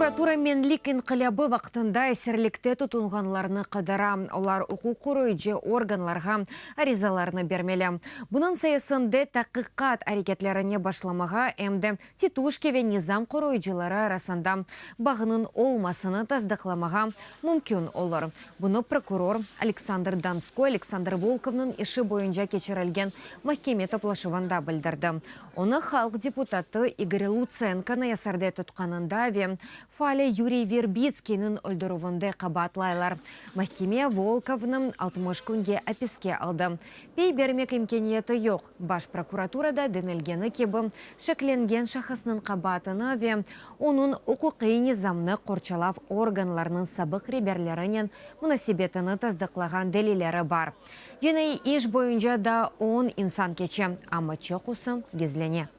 Prokuratura Menlik inqilâbı vaqtında esirlikte tutunğanlarnı qıdıra. Olar uquq qoruyıcı organlarğa arizalarnı bermeli. Bunıñ sayesinde taqiqat areketlerine başlamağa, em de tituşki ve nizam qoruyıcıları arasında bağnıñ olmasını tasdıqlamağa mümkün olur. Bunı prokuror Aleksandr Donskoy Aleksandr Volkovnıñ işi boyunca keçirilgen mahkeme toplaşuvında bildirdi. Onı halq deputatı İgor Lutsenkonı esirde tutqanında ve faali Yuriy Verbitskiyniñ öldürüvinde qabaatlaylar. Mahkeme Volkovnı 60 künge apiske aldı. Pey bermek imkâniyeti yoq. Baş prokuraturada denilgeni kibi, şeklengen şahısnıñ qabaatını ve onıñ uquqiy nizamnı qorçalav organlarınıñ sabıq reberlerinen munasebetini tasdıqlağan delilleri bar. Cinaiy iş boyunca daa on insan keçe, amma çoqusı gizlene.